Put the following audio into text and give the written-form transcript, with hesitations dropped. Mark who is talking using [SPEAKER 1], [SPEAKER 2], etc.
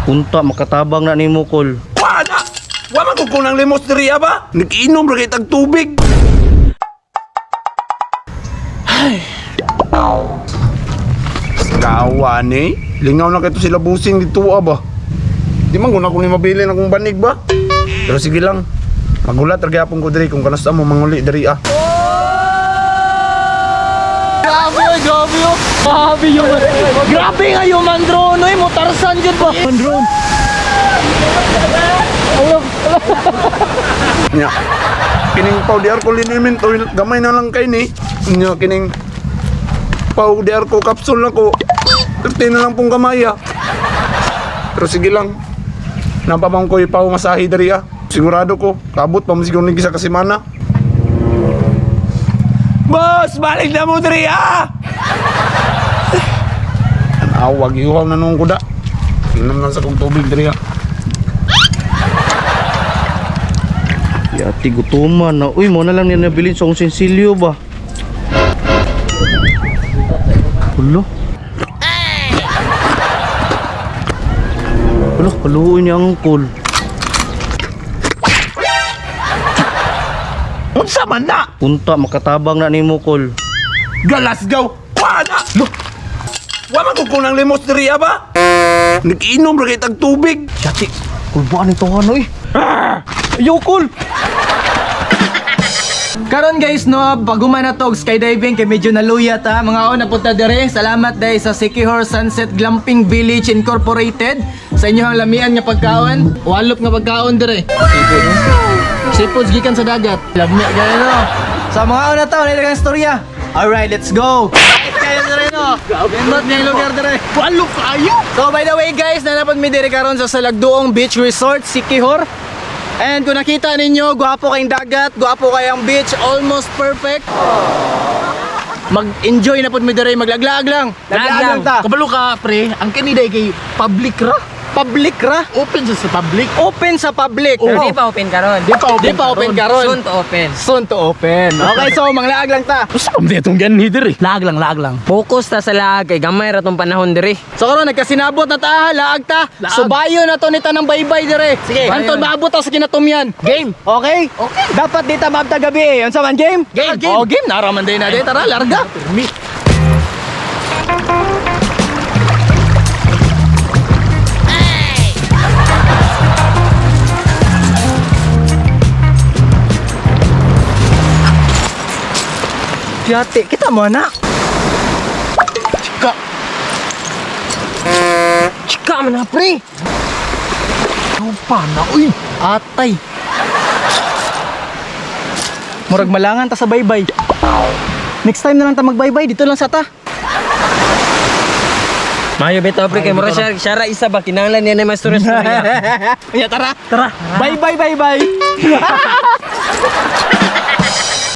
[SPEAKER 1] Unta makatabang na nimo, Kol.
[SPEAKER 2] Wala! Wa man ko kunang limos diri ba? Nag-inom ra kay tag tubig. Ay. Gawa ni. Lingaw na kay sila busing dito ba. Di man guna ko ni mabili na kong banig ba. Pero sige lang. Magulat ra gyapon ko diri kung kanus mo manguli diri ah.
[SPEAKER 3] Grabe, oy, grabe, oh. Grabe yung... Grabe nga yung drone, oy. Motarsan yun ba? Drone.
[SPEAKER 2] Nya. Kining pau di ko liniment oil gamay na lang kay ni. Nya kining pau di ko capsule na ko. 30 na lang pong gamay ah. Pero sige lang. Napamang ko pau masahi diri ah. Sigurado ko, kabot pa mo siguro ni sa kasimana. Boss, balik na mo diri ah. Awag iuhaw na nung kuda. Inom lang sa kong tubig diri ah.
[SPEAKER 1] Yati gutuman na. Uy, mo na lang niya nabilin sa akong sinsilyo ba? Hulo. Hulo, haluin niya ang kol.
[SPEAKER 2] Unsa man na?
[SPEAKER 1] Unta makatabang na nimo, Kol.
[SPEAKER 2] Galasgaw! Wala! Lo! Wa man ko kunang limos diri ba? Nag-inom ra kay tag tubig.
[SPEAKER 1] Yati, kulbaan ito ano eh. Ayaw, Kol!
[SPEAKER 3] Karon guys no, bago man na to og skydiving kay medyo naluya ta. Mga on napunta dire. Salamat dahil sa Sikihor Sunset Glamping Village Incorporated sa inyong lamian nga pagkaon. Walop nga pagkaon dire. Seafood. Seafoods gikan sa dagat. Lami kayo no. Sa mga on na to, wala kang istorya. Alright, let's go. Kayo dire no. Pindot niya yung lugar dire. Walop kayo. So by the way guys, nanapod mi dire karon sa Salagdoong Beach Resort, Sikihor. And kung nakita ninyo, gwapo kayong dagat, gwapo kayang beach, almost perfect. Mag-enjoy na pud mi diri, maglaglag lang. Laglag lang ta.
[SPEAKER 4] Kabalo ka, pre. Ang kini day kay public ra.
[SPEAKER 3] Public ra.
[SPEAKER 4] Open siya sa public.
[SPEAKER 3] Open sa public.
[SPEAKER 5] Pero di pa open karon.
[SPEAKER 4] Di pa open.
[SPEAKER 3] Di pa open karon.
[SPEAKER 5] Soon to open.
[SPEAKER 3] Soon to open. Okay, so manglaag lang ta.
[SPEAKER 4] Gusto ko itong ganhi diri.
[SPEAKER 6] Laag lang, laag lang.
[SPEAKER 5] Focus ta sa laag kay gamay ra tong panahon diri.
[SPEAKER 3] So karon nagkasinabot na ta, laag ta.
[SPEAKER 4] Laag.
[SPEAKER 3] Subayo na to ni tanang baybay dire.
[SPEAKER 4] Sige.
[SPEAKER 3] Anton maabot ta sa kinatumyan.
[SPEAKER 4] Game.
[SPEAKER 3] Okay? Okay. Dapat di ta maabta gabi eh. Unsa man game?
[SPEAKER 4] Game, game.
[SPEAKER 3] Oh, game naraman din na di. Tara, larga.
[SPEAKER 4] Mi.
[SPEAKER 3] Yate, kita mo na.
[SPEAKER 4] Chika.
[SPEAKER 5] Chika man na pre.
[SPEAKER 4] Lupa na uy.
[SPEAKER 3] Atay. Murag malangan ta sa baybay. Next time na lang ta magbaybay dito lang sa ta.
[SPEAKER 5] Mayo bitaw pre kay mura siya siya ra isa ba kinahanglan niya na may storya.
[SPEAKER 3] Ya tara. Tara. Bye bye bye bye.